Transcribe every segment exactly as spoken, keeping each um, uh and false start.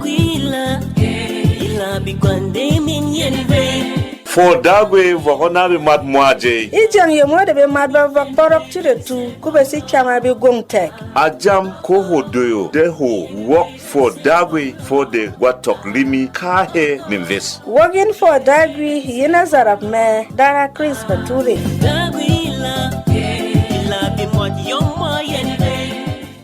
Kwila, yila bi kwande min yen vey. Fwɔ Dagwi vɔk na bemwat mwa jey. E jeng yemo de bemwat ba vɔk bɔrɔk ci de tu, ku be si changa bi gwong tɛk. A jam ko hwo doyo de hwo wok fwɔ Dagwi fwɔ de gwa tɔk limi ka he ni ves. Wok yin fwɔ Dagwi, yin a zarap me, dara Chris Bature. Dagwi la, yila bemwat yom mwa yen vey.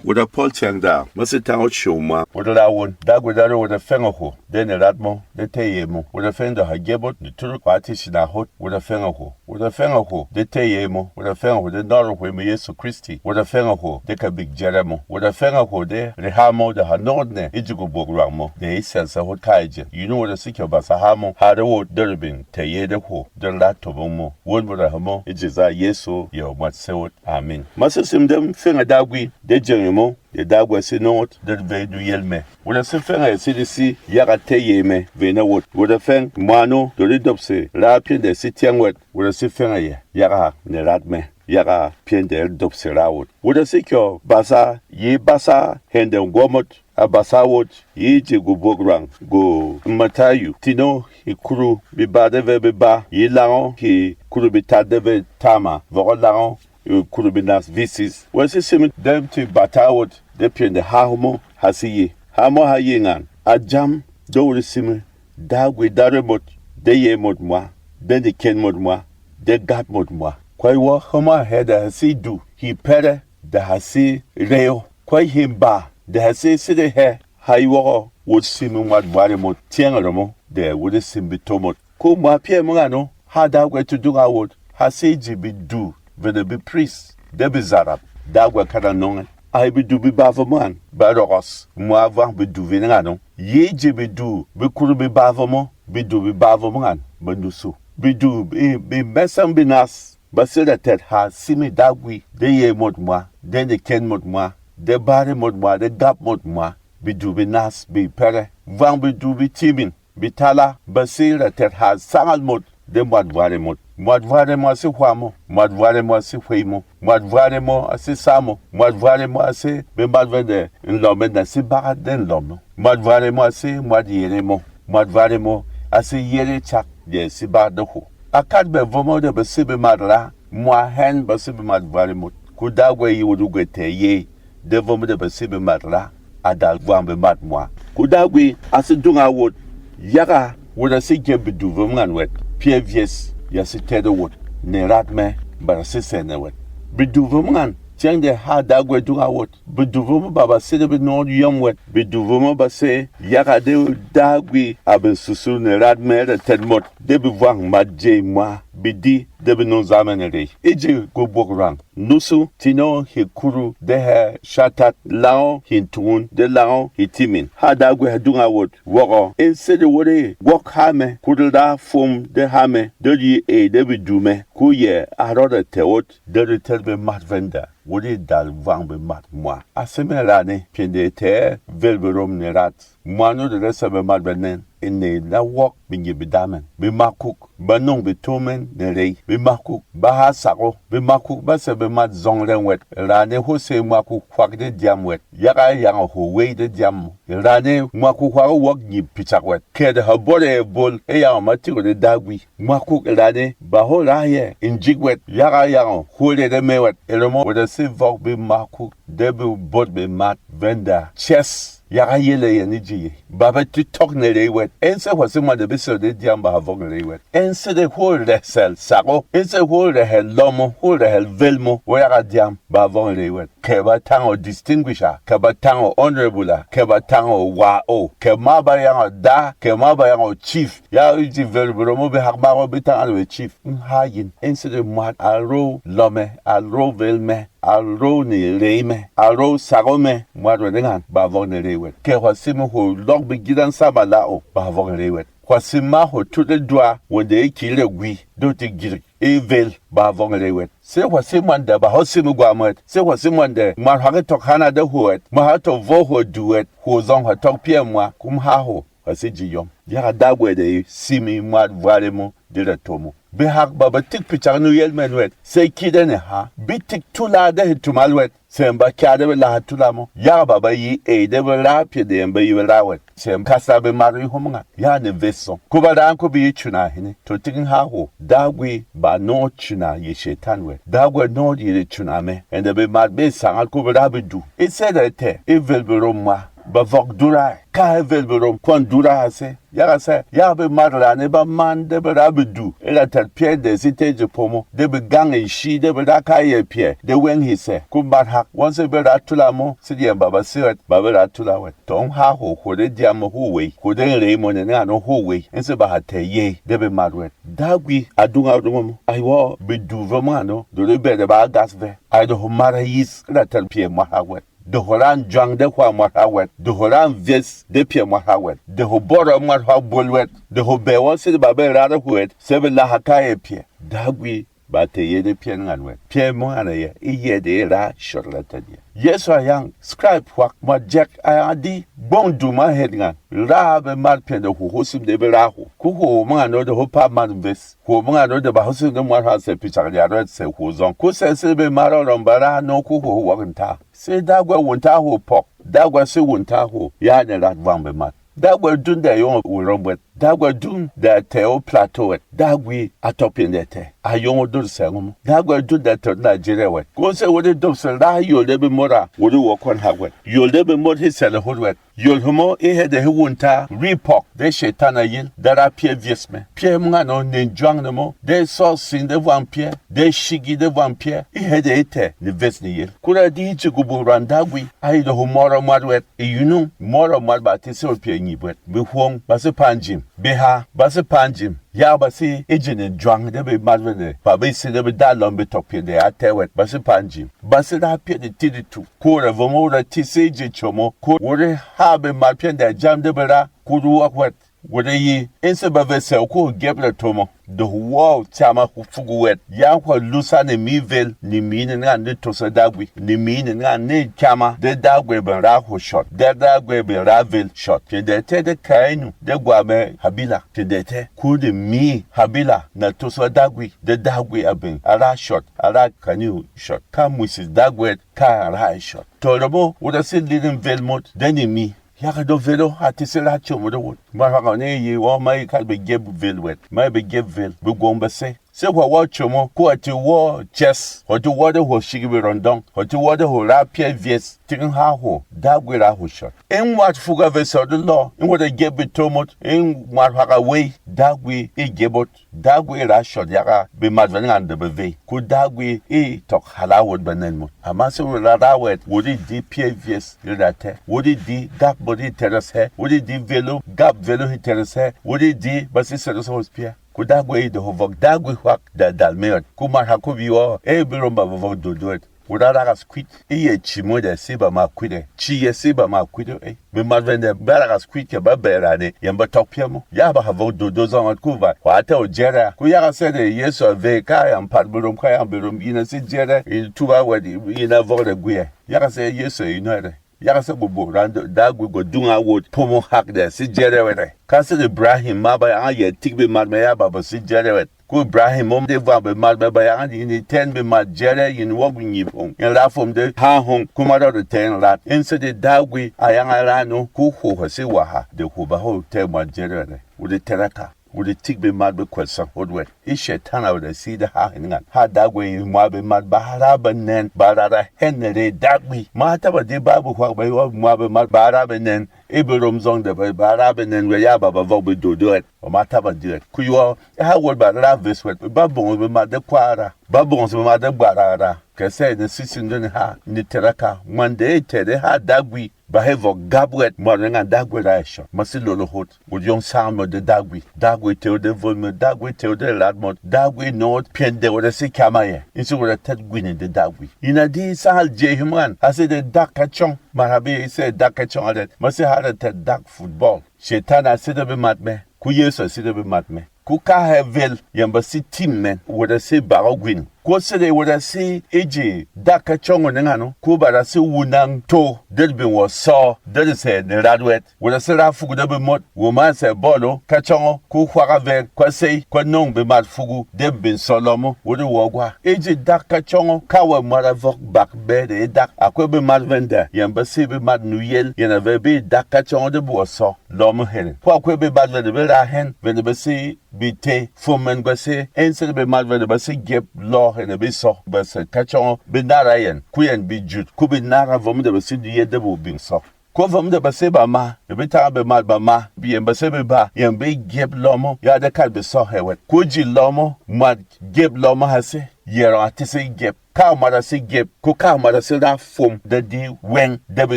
Wot a pɔl tyɛng da, ma se tang o shom mwa. Wot a ra won, Dagwi da ro wot a fɛng a hwo, de ne rat mo, de tɛyɛ mo. Wot a fɛng da ha gebot, de turuk pa ti shina hot, wot a fɛng a hwo. Wot a fɛng a hwo, de tɛyɛ mo. Wot a fɛng a hwo, de nɔrɔ hwe mo Yesu Kristi. Wot a fɛng a hwo, de kabik jɛrɛ mo. Wot a fɛng a hwo, de reha mo, de ha nɔngɔt ne, e ji ko bwok rwang mo, de e sɛlsa hot kayɛ jeng. Yunu wot a si kyɔ basa ha mo, ha re wot, de rebin tɛyɛ de hwo, de ra tobong mo. Won mo ra ha mo, e ji za Yesu, yɛ o mwat se wot. Amin. Ma se sim dem fɛng a Dagwi, de jeng mo, de Dagwi a si nɔngɔt, de vey du yel me. Wot a si fɛng a yɛ si de si, yaga tɛyɛ me, vey na wot. Wot a fɛng, mwano, dori dopse, ra pyɛn de si tyɛng wet. Wot a si fɛng a yɛ, yaga ne rat me, yaga pyɛn de dopse ra wot. Wot a si kyɔ basa, yi basa, hɛn de gwɔmot, a basa wot, yi ji gwobok rwang, gwo Matayu, tino, hikuru, biba de ve biba, yi lango, hikuru bitat de ve tama, vɔgɔ lango, hikuru binas visis. Wot a si simi dem ti bata wot, de pyɛn de ha mo, ha si yi. Ha mo ha yi ngan, a jam, de wot a simi, Dagwi da re mot, de yɛ mot mwa, de neken mot mwa, de gat mot mwa. Kwai wɔ ha mo a hɛ de ha si du, hi pɛrɛ, de ha si reyo. Kwai hi mba, de ha si sede hɛ, ha yi wɔgɔ, wot simi mwat vware mot, tyɛng remo, de wot e sim bi to mot. Ko mwa pyɛ mo ngano, ha Dagwi to dung a wot, ha si ji bi du, vene bi pris, de bi zarap, Dagwi kana nonge. A yi bi du bi ba vo mo ngan, ba rɔgɔs, mwa vang bi du vene ngano. Yi ji bi du, bi kuru bi ba vo mo, bi du bi ba vo mo ngan, ba nusu. Bi du bi, bi mɛsɛng bi nas, ba sira tɛt ha simi Dagwi, de yɛ mot mwa, de neken mot mwa, de bare mot mwa, de gap mot mwa, bi du bi nas, bi pɛrɛ, vang bi du bi timin, bi tala, ba sira tɛt ha sangal mot, de mwat vware mot. Mwat vware mo a si hwa mo, mwat vware mo a si hwey mo, mwat vware mo a si sa mo, mwat vware mo a si bemat vende nlɔm na si bagat de nlɔm mo. Mwat vware mo a si mwat yere mo, mwat vware mo a si yere chak de si bagat de hwo. A kat bɛ vomo de ba si bemat ra, mwa hɛn ba si bemat vware mot. Ko Dagwi yi wot gwɛ tɛ yey, de vomo de ba si bemat ra, a dal vwang bemat mwa. Ko Dagwi a si dung a wot, yaga wot a si gyem bi du vemo ngan wɛt, pyɛ vyes ya si tɛt de wot, ne rat mɛ, ba ra si sɛnɛ wɛt. Bi du vemo ngan, tyɛng de ha Dagwi dung a wot, bi du vemo ba ba sede bi nɔɔt yɔm wɛt, bi du vemo ba se, yaga de Dagwi a bin susu ne rat mɛ ra tɛt mot, de bi vwang mat jey mwa, bi di, de bi nung zamɛ ne rey. E ji gwobok rang, nusu, tino, hikuru, de hɛ shatat, lango, hintungun, de lango, hitimin. Ha Dagwi ha dung a wot, wɔgɔ, e sede wot e, gwɔk ha mɛ, kudel da fwom, de ha mɛ, de yi e, de bi du mɛ, ko yɛ a rɔda tɛ wot, de ri tɛt bemat venda, wot e dal vwang bemat mwa. A seme rane, pyɛn de tɛ, vel berom ne rat. Mwa nu de rɛsɛ bemat bɛnɛn, e nèy na wɔk bengyip beda mɛn. Bemakuk ba nung beto mɛn ne rey. Bemakuk ba ha sak o. Bemakuk ba sɛ bemat zɔng rɛng wɛt. Rane hwo sey mwakuk hwak de dyam wɛt. Yaga yang hwo wey de dyam mo. Rane mwakuk hwak o wɔk nyip picak wɛt. Kɛ de ha bɔrɛ bol e yang ma tik o de Dagwi. Mwakuk rane ba hwo ra yɛ njik wɛt. Yaga yang hwo re de me wɛt. E remo wɛt a se vɔk bemakuk de be bot bemat venda. Chess. Yaga yele yɛn e ji ye. Ba bɛ ti tɔk ne rey wɛt. Ɛn se hwà se mwat de be sɛ de dyam ba ha vɔk ne rey wɛt. Ɛn se de hwo rɛhɛl sak o. Ɛn se hwo rɛhɛl lɔm o, hwo rɛhɛl vel mo, wo yaga dyam ba ha vɔk ne rey wɛt. Kɛ ba tang o distinguish a, kɛ ba tang o honorable a, kɛ ba tang o wa o, kɛ ma ba yang o da, kɛ ma ba yang o chief. Ya e ji vel bro mo be hak ma ko be tang an we chief. N ha yin. Ɛn se de mwat a ro lɔmɛ, a ro vel mɛ. A ro ne rey mɛ, a ro sak o mɛ, mwat wɛt e ngan, ba vɔk ne rey wɛt. Kɛ hwà simi hwo lɔk be gidan sama la o, ba vɔk ne rey wɛt. Hwà simi ma hwo tut e dwa, wende e ki re gwi, do ti girik, e vel, ba vɔk ne rey wɛt. Se hwà simi mwat de ba hwo simi gwam wɛt, se hwà simi mwat de, mwat hwak e tɔk hana de hwo wɛt, mwat hwak e tɔk vo hwo du wɛt, hwo zɔng hwà tɔk pyɛ mwa, kum ha hwo. Hwà se ji yɔm. Yaga Dagwi de simi mwat vware mo, de ra to mo. Behak ba ba tik pyɛ cak nuyel mɛn wɛt, se ki de ne ha, bi tik tula de he tumal wɛt, se ba kya de be laha tula mo. Yaga ba ba yi ey de be ra pyɛ de yɛn be yi be ra wɛt, se kasa be mar yi hom ngat, ya ne ves song. Ko ba ran ko bi yi chuna hini, to tik ha ho, Dagwi ba no chuna yi Shetan wɛt. Dagwi no yi de chuna me, ɛn de be mar be sangal ko be ra be du. E se de tɛ, e vel be rom mwa, ba vɔk dura, ka e vel be rom kwon dura se. Yaga sɛ, yaga be mat rane ba man de be ra be du, e ra tat pyɛ́ de siteji pomo, de be gang nshi, de be ra kayɛ pyɛ, de weng hyi sɛ, ko mat hak, won se be ra tula mo, sidi yɛn ba ba se wɛt, ba be ra tula wɛt. Tong ha ho, hwo de dyam mo hwo wei, hwo de rey mo ne ngano hwo wei, e se ba ha tɛ yey, de be mat wɛt. Dagwi a dunga dunga mo, ai wɔ, be du ve mo ngano, do de bɛ de ba gas ve, ai de ho mara yis, e ra tat pyɛ mo ha wɛt. De hwo ra jwang de hwà mwat ha wɛt, de hwo ra ves de pyɛ mwat ha wɛt, de hwo bɔrɔ mwat ha bol wɛt, de hwo bɛ wɔ sede ba be ra de hwo wɛt, se be la ha kayɛ pyɛ. Dagwi ba tɛ ye de pyɛ ngan wɛt. Pyɛ mo ngana yɛ, e yɛ de e ra shɔt la tɛn yɛ. Yesu a yang, scribe hwak mwat jɛk a yang a di, gbong duma het ngan, ra be mar pyɛ de hwo hwo sim de be ra hwo. Ku hwo mo ngano de hwo pa man ves, hwo mo ngano de ba hwo sim de mwat ha sɛ pyɛ chak ya rɔt sɛ hwo zɔng. Ku sɛ se be mar rɔm ba ra no ku hwo hwo wak nta. Se Dagwi wunta hwo pɔk, Dagwi se wunta hwo, ya ne rat vwang bemat. Dagwi dun de yong wo rɔm wɛt, Dagwi dun de tɛ o Plateau wɛt, Dagwi a tɔk pyɛ de tɛ, a yong o dur sɛng mo. Dagwi dun de tɛ o Nigeria wɛt. Ko se wuri dop se ra yol de be mora, wuri wo kon ha wɛt. Yol de be mot he sɛlɛ hot wɛt. Yol hemo e hede he wunta ri pɔk, de Shetan a yil, de ra pyɛ vyes mɛ. Pyɛ mo ngano ne jwang ne mo, de sɔ sing de vwang pyɛ, de shigi de vwang pyɛ, e hede he tɛ ne ves ne yil. Kura di ji kubu rwan Dagwi, a yi de ho mɔrɔ mwat wɛt, e yunung mɔrɔ mwat ba ti se o pyɛ nyi bwɛt. Be hwong ba se pa njim, be ha ba se pa njim, ya ba se e ji ne jwang de be mat wɛt ne, ba be se de be da lɔm be tɔk pyɛ de a tɛ wɛt, ba se pa njim, ba se da pyɛ de ti de tu. Ko ra vomo ra ti se ji chomo, ko wuri ha be mat pyɛ de jam de be ra, ko ru wak wɛt. Wuri yi, e se ba ve sɛw ko gɛp ra tomo. De hwo wɔ chama fugu wɛt, yang hwa lusa ne mi vel, ne mi ne ngan de tosa Dagwi, ne mi ne ngan ne chama, de Dagwi ben ra hwo shɔt, de Dagwi ben ra vel shɔt. Pyɛ de tɛ de Kainu, de gwa me Habila, pyɛ de tɛ. Ko de mi Habila na tosa Dagwi, de Dagwi a ben a ra shɔt, a ra Kainu shɔt. Ka mwisi Dagwi ka ra shɔt. To rebo, wura se lirin vel mot, de ne mi. Yaga do velo ha ti se ra chomo de wot. Mar hwak ne yi wɔ ma yi kal be geb vel wɛt. Ma yi be geb vel, be gwong ba se. Se hwa wɔ chomo, ko a ti wɔ chess, hwa ti wɔ de hwo shigi be rɔndɔng, hwa ti wɔ de hwo ra pyɛ vyes, tikin ha hwo, Dagwi ra hwo shɔt. E mwat fuga ve sɔ de lɔ, e wot a geb be tomot, e mwat hwak a wei, Dagwi e gebot. Dagwi e ra shɔt yaga bemat vɛn ngan de be vey, ko Dagwi e tɔk hala wot ba nɛn mot. Ama se wot ra ra wɛt, wot e di pyɛ vyes re ra tɛ, wot e di gap mot e tɛrɛs hɛ, wot e di velo gap velo e tɛrɛs hɛ, wot e di ba se seres hos pyɛ. Ko Dagwi e de ho vɔk Dagwi hwak da dal me wɛt, ko mar ha ko bi wɔ e be rom ba ba vɔk dodwɛt. Wot a ragas kwit, e yɛ ci mo de si ba ma kwit ɛ, ci yɛ si ba ma kwit ɛ. Bemat vɛn de ba ragas kwit kɛ ba bɛra ne, yɛn ba tɔk pyɛ mo. Ya ba ha vɔk dodo zɔngɔt ku ba, hwa tɛ o jɛrɛ. Ku yaga sɛ de Yesu a ve ka yɛn pat berom, ka yɛn berom, yin a si jɛrɛ, yin tuba wɛt, yin a vɔk de gwi ɛ. Yaga sɛ Yesu a yi nɔ de. Yaga sɛ gbo bo ran Dagwi gwa dunga wot pomo hak de si jɛrɛ wɛt ɛ. Ka sɛ de Ibrahim ma ba yanga yɛ tik bemat mɛ ya ba ba si jɛrɛ wɛt. Ko Ibrahim mo de vwang bemat mɛ ba yanga yin e tɛn bemat jɛrɛ, yin wok nyi pong, yin ra fom de ha hong, kuma rɔ de tɛn rat. En sede Dagwi a yanga rano, ko hwo ha se waha de hwo ba ho tɛ mat jɛrɛ re. Wo de tɛrɛ ka, wo de tik bemat be kwɛl sa hot wɛt. E Shetan a wo de si de ha hin ngan. Ha Dagwi yi mwa bemat ba ra ba nɛn, ba ra ra hɛn re Dagwi. Ma ta ba de ba bu hwak ba yi wa mwa bemat ba ra ba nɛn. E be rom zɔng de ba, ba ra be nɛn wɛ ya ba ba vɔk be dodwɛt, ba ma ta ba dwɛt. Ku yɔ, e ha wot ba ra ves wɛt, ba bongos bemat de kwa ra, ba bongos bemat de gbara ra. Kɛ sɛ ne sisin de ne ha, ne tɛrɛ ka, man de e tɛ de ha Dagwi, ba he vɔk gap wɛt, mwa de ngan Dagwi ra e shɔ. Ma si lolo hot, wot yong sang mo de Dagwi, Dagwi teo de vol mo, Dagwi teo de lat mo, Dagwi nɔt pyɛn de wot de si kama yɛ. In si wot de tet gwini de Dagwi. Ina di sang al je him ngan, a se de dak ka chong, ma ha be e se dak ka chong a det, ma se ha de tet dak football. Shetan a sede bemat mɛ, ko Yesu a sede bemat mɛ. Ko kahɛ vel yɛn ba si tim mɛn, wot a se bak o gwin. Ko sede wot a sé e ji dak kacɔng o neng ano, ko ba ra sé wunang to de rebin wɔ sɔ de resɛ nerat wɛt. Wot a sé ra fugu de bemot, wo ma sɛ bɔl o kacɔng o, ko hwak a vɛ kwa sei kwa nɔng bemat fugu de rebin sɔ lɔ mo. Wot e wɔ gwa e ji dak kacɔng o, kawɛ mwat a vɔk bak bɛ de e dak. Akwai bemat vɛn da yɛn ba sé bemat nuyel yɛn a vɛ be dak kacɔng o de be wɔ sɔ lɔ mo hɛn. Ko akwai bemat vɛn de be ra hɛn vɛn de ba sé bi tey fwom mɛn gwa sé, e sede bemat vɛn de ba sé gyep lɔ hɛn de be sɔ ba sɛ kacɔng o be nara yɛn, ko yɛn bi jut, ko be nara vɔm de ba sé nuyel de be wo bing sɔ. Ko vɔm de ba sé bama, de be tanga bemat bama, bi yɛn ba sé beba, yɛn be gyep lɔ mo, ya de kal be sɔ hɛ wɛt. Ko ji lɔ mo, mwat gyep lɔ mo ha sé, yɛrɔng a tese gyep. Ka mwat a sé gyep, ko ka mwat a sé ra fwom de di weng de be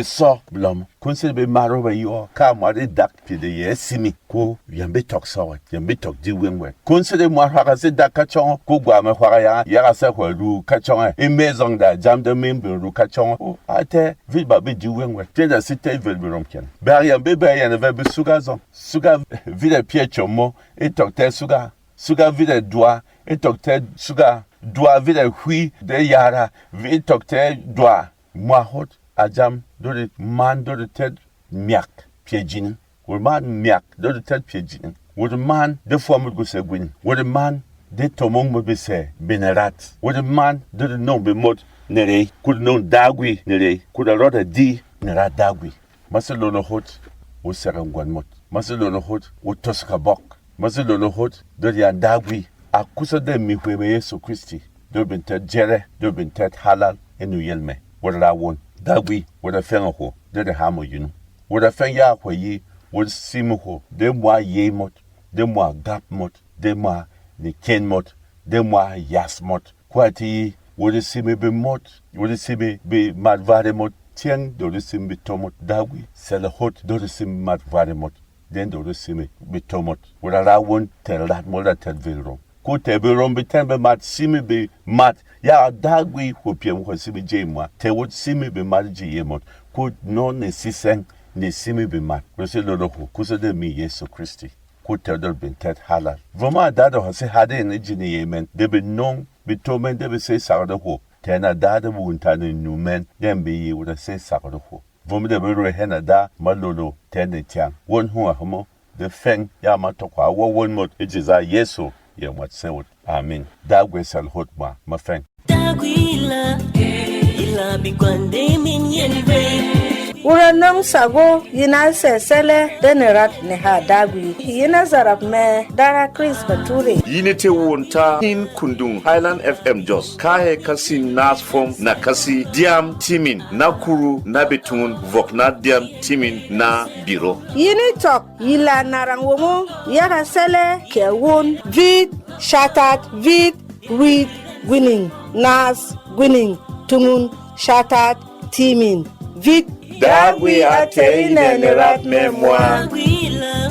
sɔ lɔ mo. Ko sede bemat o ba yɔ, ka mwat e dak pyɛ de yɛ simi, ko yɛn be tɔk sɔ wɛt, yɛn be tɔk di weng wɛt. Ko sede mwat hwak a sé dak kacɔng o, ko gwa mɛ hwak a yang, yaga sɛ hwɛ ru kacɔng ɛ. E me zɔng da jam de me bin ru kacɔng o. A tɛ vit ba be di weng wɛt. Tɛ da sé tɛ vel be rom kyɛn. Bɛ yɛn be bɛ yɛn vɛ be suga zɔng. Suga vit ɛ pyɛ chom mo, e tɔk tɛ suga. Suga vit ɛ dwa, e tɔk tɛ suga. Dwa vit ɛ hwi de yara, e tɔk tɛ dwa. Mwa hot a jam dori man dori tɛt myak pyɛ jining. Wot man myak dori tɛt pyɛ jining. Wot man de fwa mot gusɛ gwining. Wot man de tomong mot besɛ bene rat. Wot man dori nong bemot nerei. Kut nong dagwi nerei. Kut a rɔt a di nera dagwi. Ma sé lolo hot wo sɛgɛ ngwan mot. Ma sé lolo hot wo tos kabɔk. Ma sé lolo hot dori yan dagwi. A kusa de mi hwe me Yesu Kristi. Dori bin tɛt jɛrɛ, dori bin tɛt halal e nuyel mɛ. Wot ra won dagwi, wot a fɛng a hwo de reham o yinu. Wot a fɛng ya hwɛ yi, wot simi hwo de mwa yey mot, de mwa gap mot, de mwa neken mot, de mwa yas mot. Ko a ti yi, wot simi bemot, wot simi bemat vare mot, tyɛng dori simi beto mot dagwi, sɛlɛ hot dori simi mat vare mot, den dori simi beto mot. Wot a ra won tɛt lat mot ra tɛt vil rom. Ko tɛ be rom be tɛn be mat simi be mat ya dagwi hwo pyɛ mo hwo simi jey mwa. Tɛ wot simi be mat ji ye mot. Ko no ne sisɛng ne simi be mat. Ko se lolo hwo kusa de mi Yesu Kristi. Ko tɛ dor bin tɛt halal. Voma dado ha se hade ne ji ne ye men de be nong be to men de be se sakado hwo. Tɛ na dado be wunta ne nu men de be ye wura se sakado hwo. Vom de be rwɛ hɛn a da ma lolo tɛn de tyang. Won hungwa hemo de fɛng ya ma tokwa wɔ won mot e jiza Yesu yɛ mwat sewot. Amin. Dagwi sal hot mwa ma fɛng. Dagwi la, ila bi kwande min yen ve. Wura nong sago yina sɛ sɛlɛ de ne rat ne ha dagwi. Yina zarap mɛ dara Chris Bature. Yine te won ta in kundung Highland F M Jos. Kahe kasi nas fom na kasi diam timin na kuru na betungun vok na diam timin na biro. Yini tɔk yi la narang womo yaga sɛlɛ kɛ won vit shatat vit wit gwining nas gwining tungun shatat timin vit. Dagwi a tɛi nɛ ne rat mɛ mwa. Dagwi la,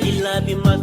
ila bi mat